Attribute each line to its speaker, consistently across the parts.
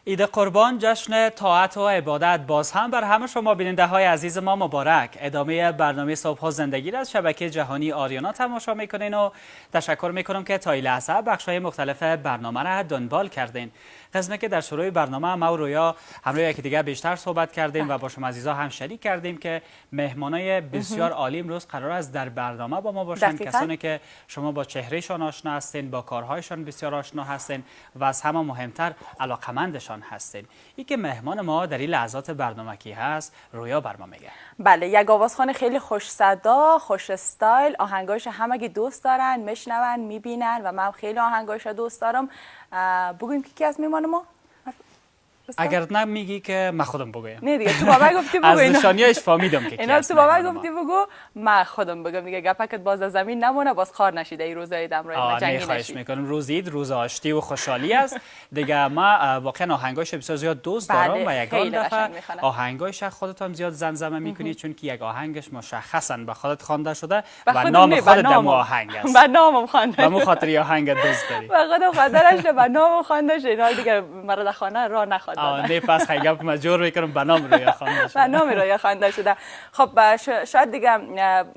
Speaker 1: عید قربان، جشن طاعت و عبادت، باز هم بر همه شما بیننده های عزیز ما مبارک. ادامه برنامه صبح زندگی را از شبکه جهانی آریانا تماشا میکنین و تشکر میکنم که تا این لحظه بخش های مختلف برنامه را دنبال کردین. قسمی که در شروع برنامه ما و رویا همراه یکی دیگه بیشتر صحبت کردیم و با شما عزیزا هم شریک کردیم که مهمانای بسیار عالی امروز قرار است در برنامه با ما باشند. کسانی که شما با چهرهشان آشنا هستین، با کارهایشان بسیار آشنا هستین و از همه مهمتر علاقمندشان هستین. ای که مهمان ما در این لحظات برنامه کی هست، رویا بر ما میگه.
Speaker 2: بله، یک آوازخوان خیلی خوش صدا، خوش استایل، آهنگاش همگی دوست دارن، میشنون، میبینن و من خیلی آهنگاش دوست دارم. بگویم که کی از میمان ما؟
Speaker 1: اگر نه میگی که من خودم بگویم.
Speaker 2: نه دیگه، تو بابا گفتی بگو.
Speaker 1: از نشانیش فهمیدم که کی.
Speaker 2: اینا تو بابا گفتی بگو، من خودم بگم دیگه. گپکت باز از زمین نمونه، باز خار نشیده ای روزای دم
Speaker 1: روی جنگی. خواهش میکنم. روز عید روز آشتی و خوشحالی است دیگه. ما واقعا آهنگاش بسیار زیاد دوست دارم و یگان دفعه آهنگاش خودت هم زیاد زمزمه میکنی، چون که یک آهنگش مشخصا به خودت خوانده شده و نام خودت در آهنگ است.
Speaker 2: به نامم خوانده.
Speaker 1: به مو خاطر آهنگ دوست داری.
Speaker 2: به خودم خوانده نشده، به نامم خوانده شده. اینا دیگه مرا در خانه راه نخواد.
Speaker 1: نه، پس خیلی گپ ما جور میکنم، به نام رویا خوانده
Speaker 2: شده. به نام رویا خوانده شده. خب، شاید دیگه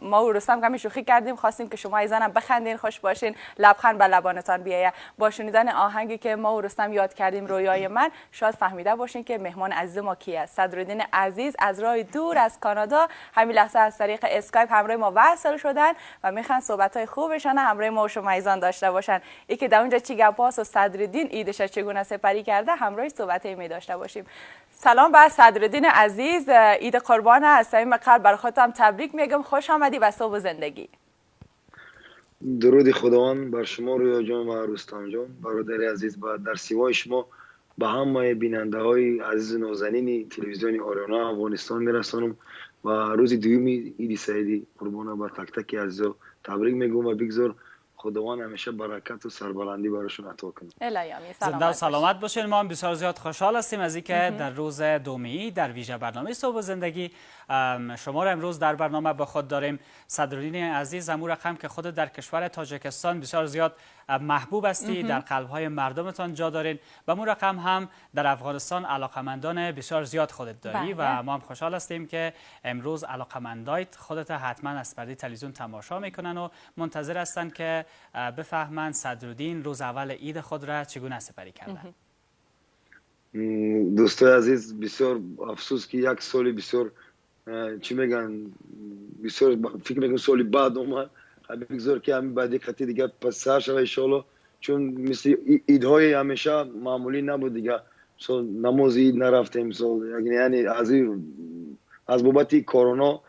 Speaker 2: ما و رستم کمی شوخی کردیم، خواستیم که شما عزیزانم بخندین، خوش باشین، لبخند به لبانتان بیایه. با شنیدن آهنگی که ما و رستم یاد کردیم، رویای من، شاید فهمیده باشین که مهمان عزیز ما کی است. صدرالدین عزیز از راه دور از کانادا همین لحظه از طریق اسکایپ همراه ما وصل شدن و میخوان صحبت های خوبشان همراه ما و شما عزیزان داشته باشن. ای که در اونجا چی گپ و صدرالدین عیدش چگونه سپری کرده، همراه صحبت می داشته باشیم. سلام به صدرالدین عزیز. عید قربان از صمیم قلب بر خودم تبریک میگم. خوش آمدی به صبح زندگی.
Speaker 3: درود خداوند بر شما رویا جان و رستم جان، برادر عزیز، و در سیمای شما به همه بیننده های عزیز نازنین تلویزیون آریانا افغانستان میرسانم و روز دومی عید سعید قربان به تک تک عزیزا تبریک میگم و بگذار خداوند همیشه برکت و سربلندی براشون عطا کنه.
Speaker 2: الهی آمین.
Speaker 1: زنده و سلامت باشین. ما هم بسیار زیاد خوشحال هستیم از اینکه در روز دومی در ویژه برنامه صبح زندگی شما را امروز در برنامه با خود داریم. صدرالدین عزیز، امو رقم که خود در کشور تاجیکستان بسیار زیاد محبوب هستی، در قلب های مردمتان جا دارین و مو رقم هم در افغانستان علاقمندان بسیار زیاد خودت داری. و ما هم خوشحال هستیم که امروز علاقمندایت خودت حتما از پرده تلویزیون تماشا میکنن و منتظر هستند که بفهمند صدرالدین روز اول عید خود را چگونه سپری کرده.
Speaker 3: دوستای عزیز، بسیار افسوس که یک سالی بسیار، چی میگن، بسیار فکر میکنم سالی بعد اومد. بگذار که همین بعدی قطعی دیگه پس سر شوه انشالله، چون مثل عیدهای همیشه معمولی نبود دیگه. مثلا نماز عید نرفتیم سال، یعنی از بابت کرونا،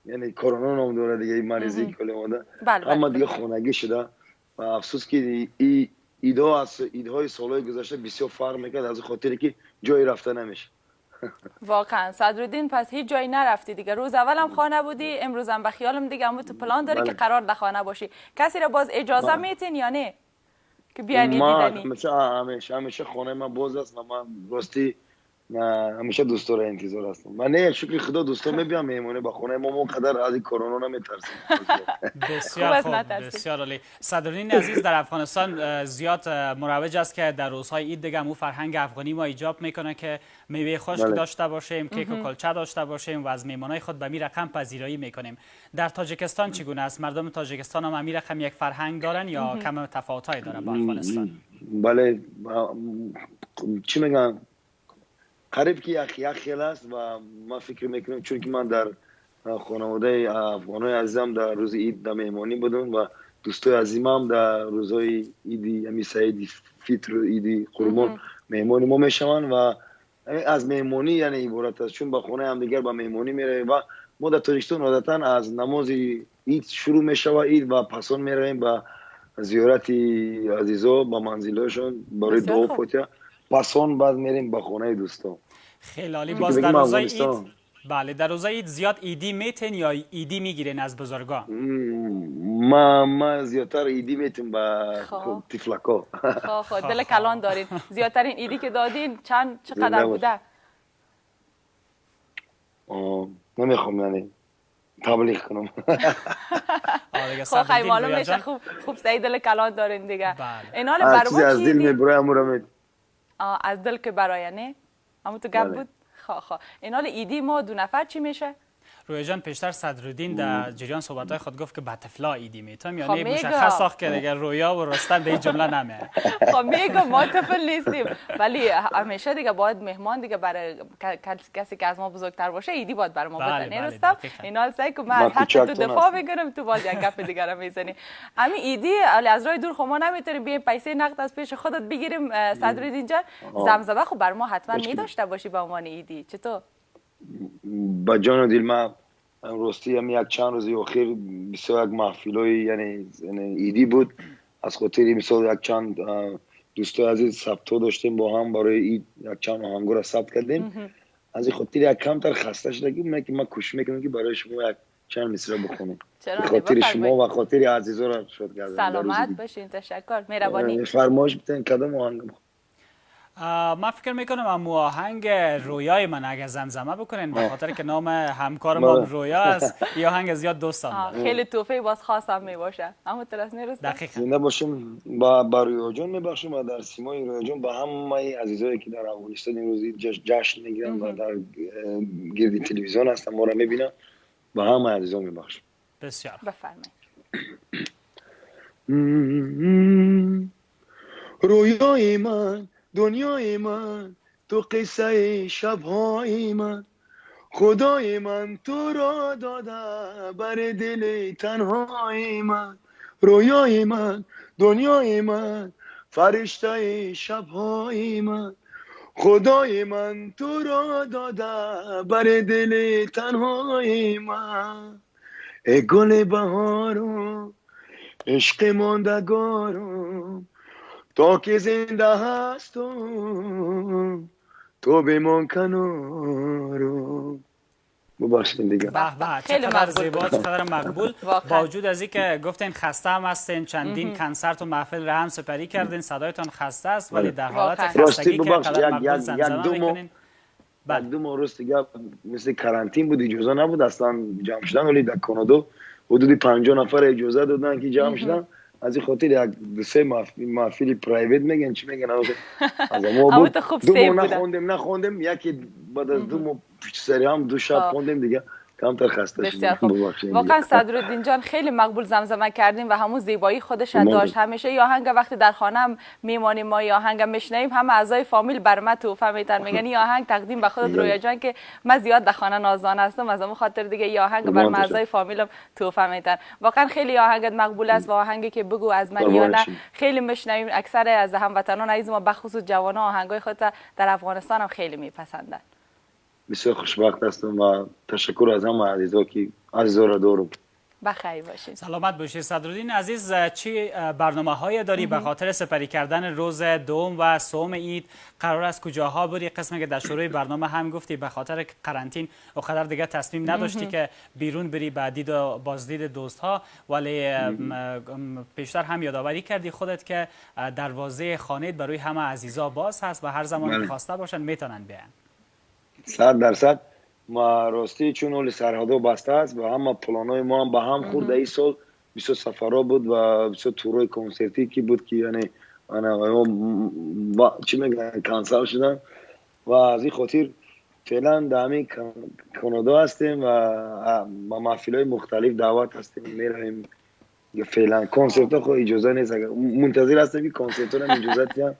Speaker 3: یعنی کرونا نام داره دیگه، این مریضی کلی اومده. اما دیگه خانگی شده و افسوس که ای عیدها از عیدهای سالهای گذشته بسیار فرق میکرد، از خاطری که جایی رفته نمیشه.
Speaker 2: واقعا صدرالدین، پس هیچ جایی نرفتی دیگه. روز اولم خانه بودی، امروزم به خیالم دیگه هم تو پلان داری که قرار در خانه باشی. کسی را باز اجازه میتین یا نه که بیانی دیدنی؟
Speaker 3: همیشه همیشه همیشه خانه من باز است و من راستی همیشه دوستا را انتظار هستم. من نه، شکر خدا، دوستا میبیام مهمونه با خونه ما، ما قدر از این کرونا نمیترسیم.
Speaker 1: بسیار خوب، بسیار عالی. صدرالدین عزیز، در افغانستان زیاد مروج است که در روزهای عید دیگه مو فرهنگ افغانی ما ایجاب میکنه که میوه خشک داشته باشیم، کیک و کلچه داشته باشیم و از میمانای خود به می رقم پذیرایی میکنیم. در تاجیکستان چگونه است؟ مردم تاجیکستان هم همی رقم یک فرهنگ دارن یا کم تفاوت‌هایی داره با افغانستان؟
Speaker 3: بله، چی میگن، قریب که یک خیل است و ما فکر میکنم چون که من در خانواده افغانای عزیزم در روز عید در مهمانی بودم و دوستای عزیزم در روزهای عیدی همی سعید فطر و عیدی قربان مهمانی ما میشوند و از مهمانی یعنی عبارت است، چون با خانه هم دیگر با مهمانی میرویم و ما در تاجیکستان عادتا از نماز عید شروع میشود عید و پسان میرویم به زیارت عزیزا، به منزلشون برای دعا فاتحه، پسان بعد میریم به خانه دوستا.
Speaker 1: خیلی عالی. باز در روزای عید، بله، در روزای عید زیاد عیدی میتین یا عیدی میگیرین از بزرگا؟
Speaker 3: ما زیادتر عیدی میتیم به طفلکا.
Speaker 2: خب، دل کلان دارین. زیادترین عیدی که دادین چند چقدر بوده؟
Speaker 3: نمیخوام یعنی تبلیغ کنم.
Speaker 2: خب، خیلی معلوم میشه. خوب خوب، سعی دل کلان دارین دیگه.
Speaker 1: بله.
Speaker 2: اینال بر ما
Speaker 3: از دل میبره.
Speaker 2: از دل که برای نه اما تو گپ بود. خب این حال ایدی ما دو نفر چی میشه؟
Speaker 1: رویا جان، پیشتر صدرالدین در جریان صحبت‌های خود گفت که به طفلا ایدی میتم، یعنی مشخص ساخت که دیگه رویا و رستم به این جمله نمیه.
Speaker 2: خب میگم ما طفل نیستیم، ولی همیشه دیگه باید مهمان دیگه برای کسی که از ما بزرگتر باشه ایدی باید برای ما بده. نه رستم؟ این حال سعی که من از حق تو دفاع میکنم، تو باز یک گپ دیگه رو میزنی. همین ایدی از راه دور خب ما نمیتونیم بیایم پیسه نقد از پیش خودت بگیریم صدرالدین جان، زمزمه خب بر ما حتما میداشته باشی به عنوان ایدی. چطور؟
Speaker 3: با جان و دل. من راستی هم یک چند روز اخیر بسیار یک محفلای یعنی ایدی بود، از خاطر مثال یک چند دوستای عزیز ثبت داشتیم با هم برای اید، یک چند آهنگو را ثبت کردیم. از این خاطر یک کمتر خسته شدگی که من کوشش میکنم که برای شما یک چند مصرع بخونم. خاطر شما و خاطر عزیزا را شد کردم.
Speaker 2: سلامت باشین، تشکر، مهربانی.
Speaker 3: فرمایش بتین کدام آهنگ؟
Speaker 1: من فکر میکنم امو آهنگ رویای من اگر زمزمه بکنین، به خاطر که نام همکار ما رویا است، یه آهنگ زیاد دوستم داره.
Speaker 2: خیلی توفیق باز خاصم میباشه. اما ترس نرسه.
Speaker 1: دقیقاً.
Speaker 3: زنده باشیم. با رویا جان میبخشیم و در سیمای رویا جان با همه عزیزایی که در افغانستان امروز جشن میگیرن و در گرد تلویزیون هستن ما را میبینن، با همه عزیزان میبخشیم.
Speaker 1: بسیار.
Speaker 2: بفرمایید.
Speaker 3: رویای من، دنیای من، تو قصه شبهای من، خدای من تو را داده بر دل تنهای من، رویای من، دنیای من، فرشته شبهای من، خدای من تو را داده بر دل تنهای من. ای گل بهارم، عشق ماندگارم، تا که زنده هستم تو بمان کنارم. ببخشید دیگه.
Speaker 1: به به، چقدر زیبا، چقدر مقبول. با وجود از اینکه گفتین خسته هم هستین، چندین کنسرت و محفل را هم سپری کردین، صدایتان خسته است، ولی در حالت خستگی که قدر مقبول زمزمه میکنین.
Speaker 3: بعد دو ماه روز دیگه مثل کرانتین بود، اجازه نبود اصلا جمع شدن، ولی در کانادا حدود 50 نفر اجازه دادن که جمع شدن. از این خاطر یک دو سه محفل private میگن چی میگن از ما بود. دو ماه نخوندیم، یکی بعد از 2 ماه پشت سری هم 2 شب خوندیم دیگه، کمتر خسته شدیم.
Speaker 2: واقعا صدرالدین جان خیلی مقبول زمزمه کردیم و همون زیبایی خودش داشت همیشه. یا آهنگ وقتی در خانه میمانیم ما یا آهنگ میشنویم، همه اعضای فامیل بر ما توفه میتن، میگن این آهنگ تقدیم به خودت رویا جان که من زیاد در خانه نازان هستم، از اون خاطر دیگه یا آهنگ بر ما اعضای فامیلم توفه میتن. واقعا خیلی آهنگت مقبول است و آهنگی که بگو از من یا نه خیلی میشنویم. اکثر از هموطنان عزیز ما بخصوص جوانان آهنگای خودت در افغانستان هم خیلی میپسندن.
Speaker 3: بسیار خوشبخت هستم و تشکر از همه عزیزا که عزیزا را دارم.
Speaker 2: بخیر باشید.
Speaker 1: سلامت باشید. صدرالدین عزیز، چی برنامه های داری به خاطر سپری کردن روز دوم و سوم عید؟ قرار است کجاها بری؟ قسمی که در شروع برنامه هم گفتی به خاطر قرنطین و قدر دیگه تصمیم نداشتی که بیرون بری به دید و بازدید دوست ها، ولی پیشتر هم یادآوری کردی خودت که دروازه خانه برای همه عزیزا باز هست و هر زمان که خواسته باشن میتونن بیان.
Speaker 3: 100% ما راستی چون اول سرحدها بسته است و همه پلانای ما هم به هم خورد. این سال بسیار سفرها بود و بسیار تورای کنسرتی که بود که یعنی چی میگن کنسل شدن و از این خاطر فعلا در همین کانادا هستیم و با محفل‌های مختلف دعوت هستیم، میریم. فعلا کنسرت ها خود اجازه نیست، منتظر هستیم که کنسرت ها اجازه بدن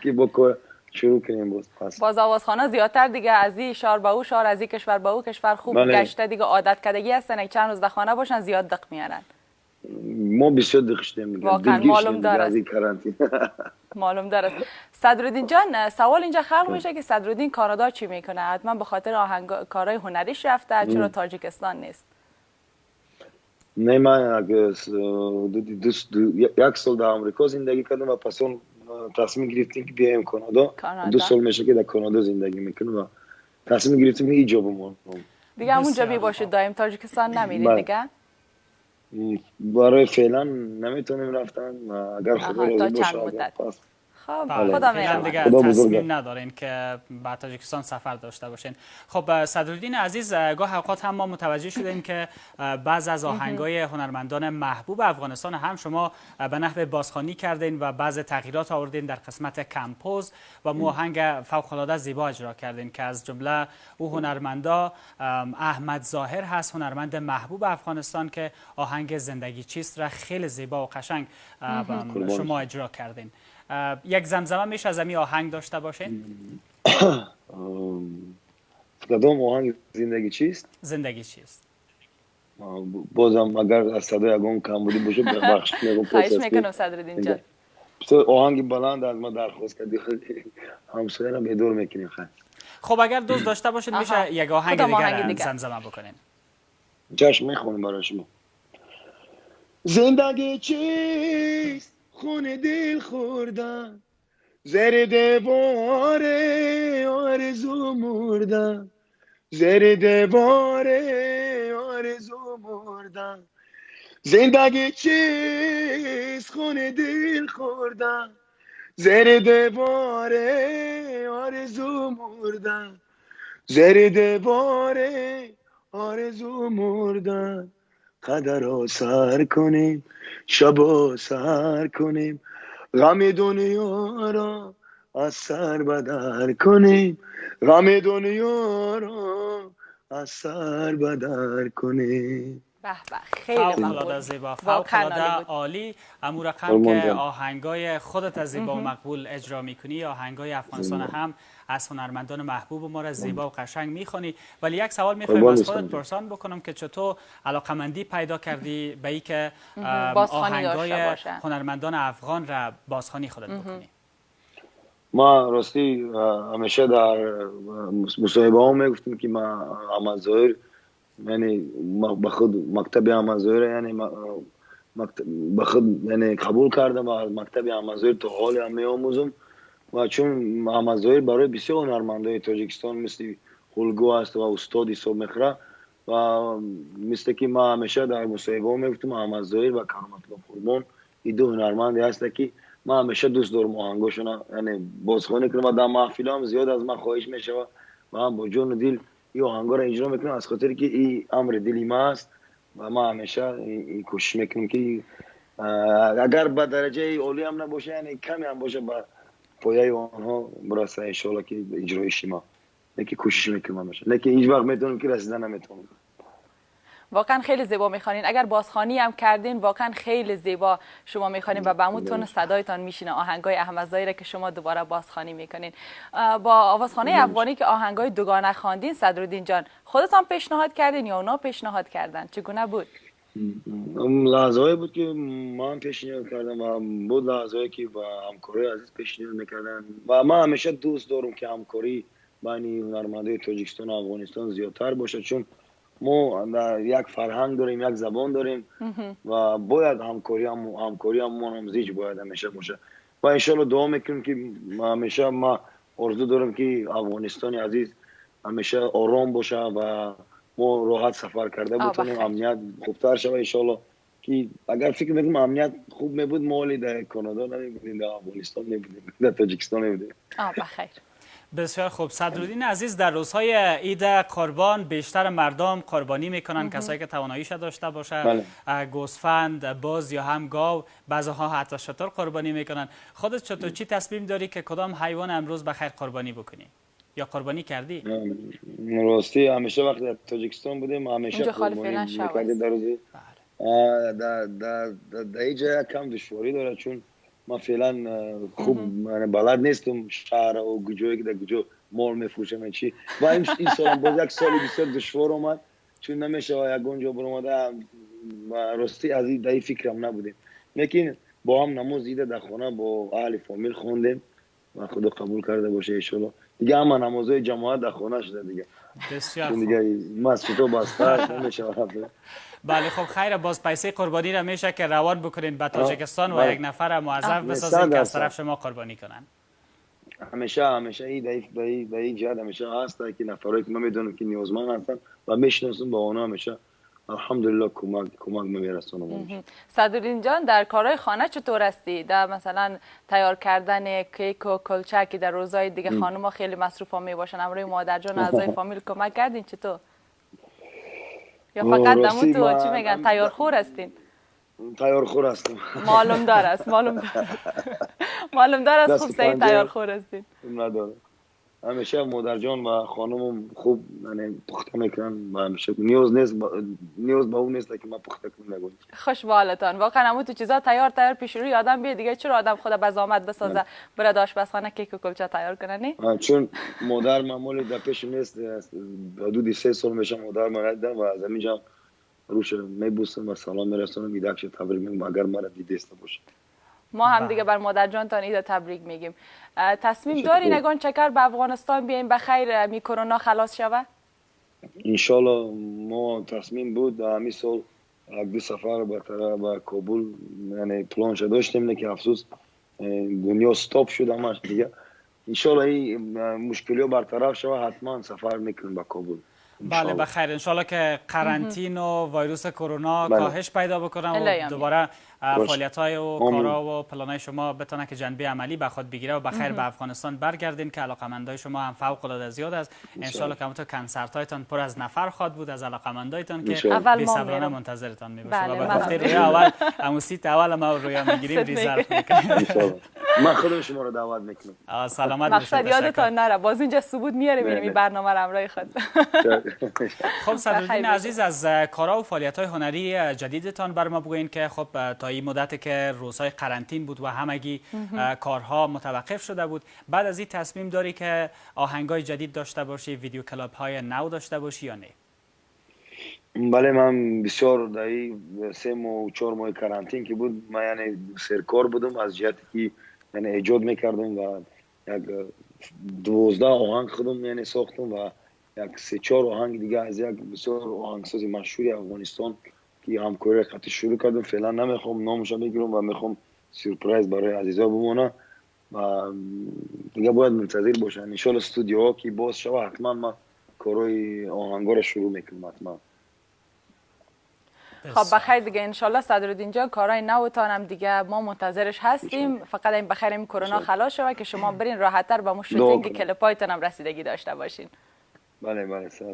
Speaker 3: که با شروع کنیم.
Speaker 2: باز آوازخانه زیادتر دیگه از این شهر به او شهر، از این کشور به او کشور خوب بله. گشته دیگه، عادت کردگی هستن، یک چند روز در خانه باشن زیاد دق میارن.
Speaker 3: ما بسیار دق شدیم دیگه،
Speaker 2: واقعا معلوم دار است. معلوم دار است. صدرالدین جان، سوال اینجا خلق میشه که صدرالدین کانادا چی میکنه؟ حتما به خاطر آهنگ کارهای هنریش رفته، چرا تاجیکستان نیست؟
Speaker 3: نه، من یک سال در آمریکا زندگی کردم و پس اون تصمیم گرفتیم که بیایم کانادا. 2 سال میشه که در کانادا زندگی میکنم و تصمیم گرفتیم که اینجا بمونم
Speaker 2: دیگه، همونجا می باشید دایم، تاجیکستان نمیرید دیگه؟
Speaker 3: برای فعلا نمیتونیم رفتن، اگر خدا راضی باشه.
Speaker 2: خب.
Speaker 1: بله.
Speaker 2: خدا
Speaker 1: فعلا
Speaker 2: مهربان.
Speaker 1: دیگه
Speaker 3: خدا بزرگ
Speaker 1: تصمیم
Speaker 3: است.
Speaker 1: ندارین که به تاجیکستان سفر داشته باشین. خب صدرالدین عزیز، گاه اوقات هم ما متوجه شدیم که بعض از آهنگای هنرمندان محبوب افغانستان هم شما به نحو بازخوانی کردین و بعض تغییرات آوردین در قسمت compose و مو آهنگ فوق العاده زیبا اجرا کردین که از جمله او هنرمندا احمد ظاهر هست، هنرمند محبوب افغانستان که آهنگ زندگی چیست را خیلی زیبا و قشنگ
Speaker 3: قربان.
Speaker 1: شما اجرا کردین. یک زمزمه میشه از این آهنگ داشته باشین؟
Speaker 3: کدام آهنگ؟ زندگی چیست؟
Speaker 1: زندگی چیست.
Speaker 3: بازم اگر از صدای یگان کمبودی باشه ببخشید، میگم.
Speaker 2: خواهش میکنم صدرالدین جان.
Speaker 3: تو آهنگ بلند از ما درخواست کردی، همسایه را بیدار میکنیم، خیر.
Speaker 1: خب اگر دوست داشته باشین میشه یک آهنگ
Speaker 2: کدام
Speaker 1: دیگر
Speaker 2: آهنگ دیگر؟
Speaker 1: زمزمه بکنین.
Speaker 3: چشم، میخونم برای شما. زندگی چیست؟ خون دل خوردن، زیر دیوار آرزو مردن، زیر دیوار آرزو مردن. زندگی چیست؟ خون دل خوردن، زیر دیوار آرزو مردن، زیر دیوار آرزو مردن. قدر را سر کنیم، شب سر کنیم، غم دنیا را از سر بدر کنیم، غم دنیا را از سر بدر کنیم.
Speaker 2: به به، خیلی
Speaker 1: فوق العاده
Speaker 2: مقبول.
Speaker 1: زیبا، فوق
Speaker 2: واقعا
Speaker 1: العاده
Speaker 2: عالی بود.
Speaker 1: عالی. امو رقم
Speaker 3: قربان
Speaker 1: که
Speaker 3: جان.
Speaker 1: آهنگای خودت از زیبا و مقبول اجرا میکنی، آهنگای افغانستان هم از هنرمندان محبوب ما را زیبا و قشنگ میخوانی. ولی یک سوال میخوایم
Speaker 3: قربان
Speaker 1: از
Speaker 3: دوستان
Speaker 1: خودت
Speaker 3: جان.
Speaker 1: پرسان بکنم که چطور علاقمندی پیدا کردی به ای که
Speaker 2: بازخوانی داشته
Speaker 1: آهنگای
Speaker 2: باشه.
Speaker 1: هنرمندان افغان را بازخوانی خودت بکنی؟
Speaker 3: ما راستی همیشه در مصاحبه ها میگفتیم که ما احمد ظاهر، یعنی ما به خود مکتب احمد ظاهر، یعنی مکتب به خود یعنی قبول کردم و از مکتب احمد ظاهر تا حال هم میآموزم. و چون احمد ظاهر برای بسیار هنرمندای تاجیکستان مثل الگو است و استاد حساب میخوره و مثل که ما همیشه در مصاحبه ها میگفتم، احمد ظاهر و کرامت الله قربان این دو هنرمندی هست که ما همیشه دوست دارم آهنگاشون یعنی بازخوانی کنم و در محفل هم زیاد از من خواهش میشه و هم با جون و دل این آهنگا را اجرا میکنم، از خاطر که این امر دلی ما است و ما همیشه این کوشش میکنم که اگر به درجه عالی هم نباشه، یعنی کمی هم باشه، به پایه آنها برسه انشالله که اجرایش ما یکی کوشش میکنم همیشه، نه که هیچ وقت میتونم که رسیدن نمیتونم.
Speaker 2: واقعا خیلی زیبا میخوانین. اگر بازخوانی هم کردین، واقعا خیلی زیبا شما میخوانین و به همون tone صدایتان میشینه آهنگای احمد ظاهر که شما دوباره بازخوانی میکنین. با آوازخانه افغانی که آهنگای دوگانه خواندین، صدرالدین جان، خودتان پیشنهاد کردین یا اونا پیشنهاد کردن؟ چگونه بود؟
Speaker 3: اون لحظه بود که من پیشنهاد کردم و بود لحظه که با همکاری عزیز پیشنهاد میکردن و من همیشه دوست دارم که همکاری بین هنرمندای تاجیکستان و افغانستان زیادتر باشه، چون ما در یک فرهنگ داریم، یک زبان داریم و باید همکاری هم هم زیج باید همیشه باشه و انشالله دعا میکنیم که همیشه ما آرزو دارم که افغانستان عزیز همیشه آرام باشه و ما راحت سفر کرده بتونیم،
Speaker 2: بخیر.
Speaker 3: امنیت خوبتر شود انشالله، که اگر فکر میکنم امنیت خوب میبود، ما حالی در کانادا نمیبودیم، در افغانستان میبودیم، در تاجیکستان میبودیم.
Speaker 2: آه، بخیر.
Speaker 1: بسیار خوب. صدرالدین عزیز، در روزهای عید قربان بیشتر مردم قربانی میکنن، کسایی که تواناییش داشته باشه. گوسفند، بز یا هم گاو، بعضی ها حتی شتر قربانی میکنن. خودت چطور، چی تصمیم داری که کدام حیوان امروز بخیر قربانی بکنی یا قربانی کردی؟
Speaker 3: راستی همیشه وقتی در تاجیکستان بودیم همیشه
Speaker 2: اونجا خالی
Speaker 3: قربانی
Speaker 2: فعلا شب
Speaker 3: میکردیم
Speaker 2: است.
Speaker 3: در روز در در در در اینجا یک کم دشواری داره، چون من فعلا خوب یعنی بلد نیستم شهر و کجایی که در کجا مال میفروشم چی. و این سال باز یک سال بسیار دشوار اومد، چون نمیشه و یک جا برآمده و راستی از این در این فکرم نبودیم، لیکن با هم نماز عید در خانه با اهل فامیل خوندیم و خدا قبول کرده باشه انشالله. دیگه همه نمازهای جماعت در خانه شده دیگه،
Speaker 1: بسیار
Speaker 3: چون
Speaker 1: خوب.
Speaker 3: دیگه مسجد بسته است، نمیشه رفت.
Speaker 1: بله، خب خیر، باز پیسه قربانی را میشه که روان بکنین به تاجیکستان و یک نفر موظف بسازین که از
Speaker 3: 100%.
Speaker 1: طرف شما قربانی کنن.
Speaker 3: همیشه همیشه این در این جهت همیشه هست که نفرایی که من میدونم که نیازمند هستن و میشناسم، با اونا همیشه الحمدلله کمک میرسونم.
Speaker 2: صدرالدین جان، در کارهای خانه چطور هستی؟ در مثلا تیار کردن کیک و کلچه که در روزهای دیگه خانم‌ها خیلی مصروف می باشن، همراه مادر جان و اعضای فامیل کمک کردین چطور؟ یا فقط دمو تو چی میگن تیار خور هستین؟
Speaker 3: تیار خور هستم.
Speaker 2: معلوم دار است، معلوم دار است. معلوم دار است، خوب صحیح تیار خور هستین.
Speaker 3: نداره. همیشه مادر جان و خانمم خوب یعنی پخته میکنن و همیشه نیاز نیست، نیاز به اون نیست که من پخته کنم نگویم.
Speaker 2: خوش به حالتان. واقعا همون تو چیزا تیار تیار پیش روی آدم بیه دیگه، چرا آدم خود به زحمت بسازه بره آشپزخانه کیک و کلچه تیار کنه؟ نه
Speaker 3: چون مادر معمولی در پیش نیست، حدود 3 سال میشه مادر من ندیدم و از همینجا روش میبوسم و سلام میرسونم، ایدکش تبریک میگم اگر مرا دیده باشه.
Speaker 2: ما هم دیگه بر مادر جان تان عید تبریک میگیم. تصمیم دارین اگان چکر به افغانستان بیایم بخیر می کرونا خلاص شوه؟
Speaker 3: انشالله ما تصمیم بود همین سال یک دو سفر به طرف به کابل یعنی پلان شده داشتیم، نه که افسوس دنیا stop شد همش دیگه. انشالله این مشکلی برطرف شوه، حتما سفر میکنیم به کابل.
Speaker 1: بله بخیر، انشالله که قرنطین و ویروس کرونا کاهش پیدا بکنه و دوباره فعالیت های و کارا و پلانای شما بتونه که جنبه عملی به خود بگیره و بخیر به افغانستان برگردین که علاقمندای شما هم فوق العاده زیاد است. انشالله که همونطور کنسرت هایتان پر از نفر خواد بود از علاقمندایتان که بی صبرانه منتظرتان میباشه. و به گفته رویا اول همون seat اول ما رویا میگیریم ریزرو میکنیم.
Speaker 3: من خودم شما رو دعوت میکنم.
Speaker 1: سلامت باشید.
Speaker 2: مقصد یادتان نره، باز اینجا ثبوت میاره ببینیم این برنامه رو همراه خود.
Speaker 1: خب صدرالدین عزیز، از کارها و فعالیت‌های هنری جدیدتان بر ما بگوین که خب تا این مدت که روزهای قرنطین بود و همگی کارها متوقف شده بود، بعد از این تصمیم داری که آهنگای جدید داشته باشی، ویدیو کلیپ های نو داشته باشی یا نه؟
Speaker 3: بله، من بسیار در این 3 ماه و 4 ماه قرنطین که بود من یعنی سرکار بودم، از جهتی که یعنی ایجاد میکردم و یک 12 آهنگ خودم یعنی ساختم و یک 3-4 آهنگ دیگه از یک بسیار آهنگساز مشهور افغانستان که همکاری خطی شروع کردم. فعلا نمیخوام نامش بگیرم و میخوام سورپرایز برای عزیزا بمونه و دیگه باید منتظر باشن. ان شاء الله استودیوها که باز شوه حتما من کارهای آهنگا رو شروع میکنم حتما.
Speaker 2: خب بخیر دیگه، انشالله صدرالدین جان کارهای نوتان هم دیگه ما منتظرش هستیم. فقط این بخیر این کرونا خلاص شوه که شما برین راحت‌تر با مو shooting کلیپایتان هم رسیدگی داشته باشین.
Speaker 3: بله بله، صد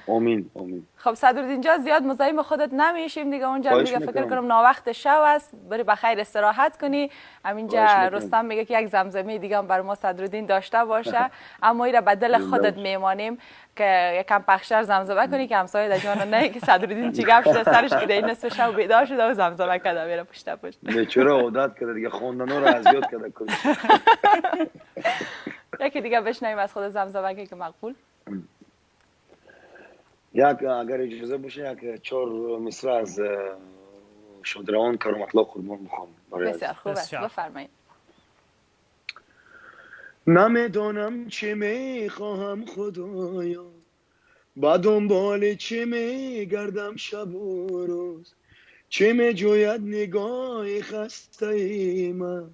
Speaker 3: آمین آمین.
Speaker 2: خب صدرالدین جان زیاد مزاحم خودت نمیشیم دیگه، اونجا دیگه فکر کنم ناوقت شو است، بری بخیر استراحت کنی. همینجا رستم میگه که یک زمزمه دیگه هم بر ما صدرالدین داشته باشه، اما ایره به دل خودت میمانیم که یکم پخشتر زمزمه کنی که همسایه در جان نه که صدرالدین چی گپ شده سرش که این نصف شب بیدار شده و زمزمه کرده میره پشت پشت.
Speaker 3: بیچاره عادت کرده دیگه، خواندن رو از یاد کرده.
Speaker 2: یکی دیگه بشنویم از خود زمزمه که مقبول.
Speaker 3: یک اگر اجازه باشه یک 4 مصرع از شادروان کرامت الله قربان بخوام.
Speaker 2: بسیار خوب است، بفرمایید.
Speaker 3: نمیدانم چه میخواهم خدایا، با دنبال چه میگردم شب و روز، چه میجوید نگاه خسته من،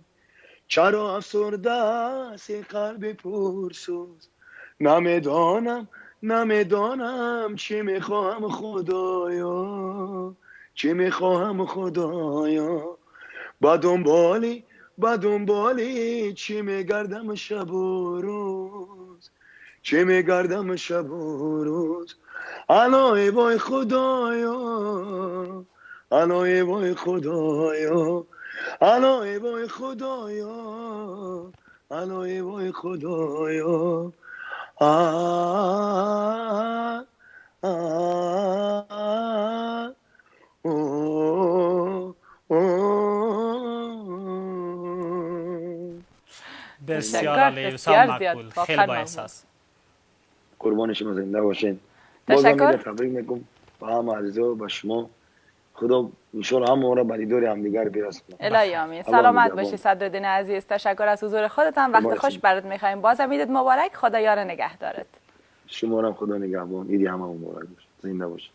Speaker 3: چرا افسرده است قلب پرسوز. نمیدانم نمیدانم چه میخواهم خدایا، چه میخواهم خدایا، با دنبالی چه میگردم شب و روز، چه میگردم شب و روز. الای وای خدایا، الای وای خدایا، الای وای خدایا، الای وای خدایا. آه آه اوه اوه.
Speaker 1: بسیار عالی، بسیار مقبول، خیلی با احساس.
Speaker 3: قربان شما، زنده باشین.
Speaker 2: تشکر.
Speaker 3: تبریک میگم به همه عزیزا، به شما. خدا انشالله هم را به دیدار همدیگر برسونه.
Speaker 2: الهی آمین. سلامت باشی صدرالدین عزیز. تشکر از حضور خودت، وقت خوش برات میخوایم. بازم عیدت مبارک، خدا یار نگهدارت.
Speaker 3: شما هم خدا نگهبان. عید همه مبارک باشه. زنده باشی.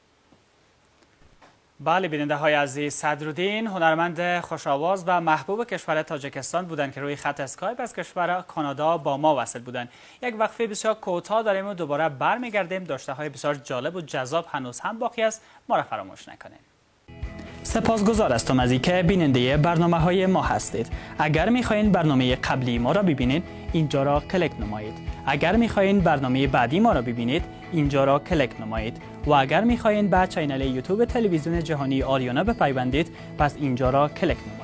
Speaker 1: بله، بیننده های عزیز، صدرالدین هنرمند خوش‌آواز و محبوب کشور تاجیکستان بودند که روی خط اسکایپ از کشور کانادا با ما وصل بودند. یک وقفه بسیار کوتاه داریم و دوباره برمیگردیم. داشته های بسیار جالب و جذاب هنوز هم باقی است. ما را فراموش نکنید. سپاسگزار هستم از اینکه بیننده برنامه های ما هستید. اگر میخواین برنامه قبلی ما را ببینید، اینجا را کلیک نمایید. اگر میخواین برنامه بعدی ما را ببینید، اینجا را کلیک نمایید و اگر میخواین به channel یوتیوب تلویزیون جهانی آریانا بپیوندید، پس اینجا را کلیک نمایید.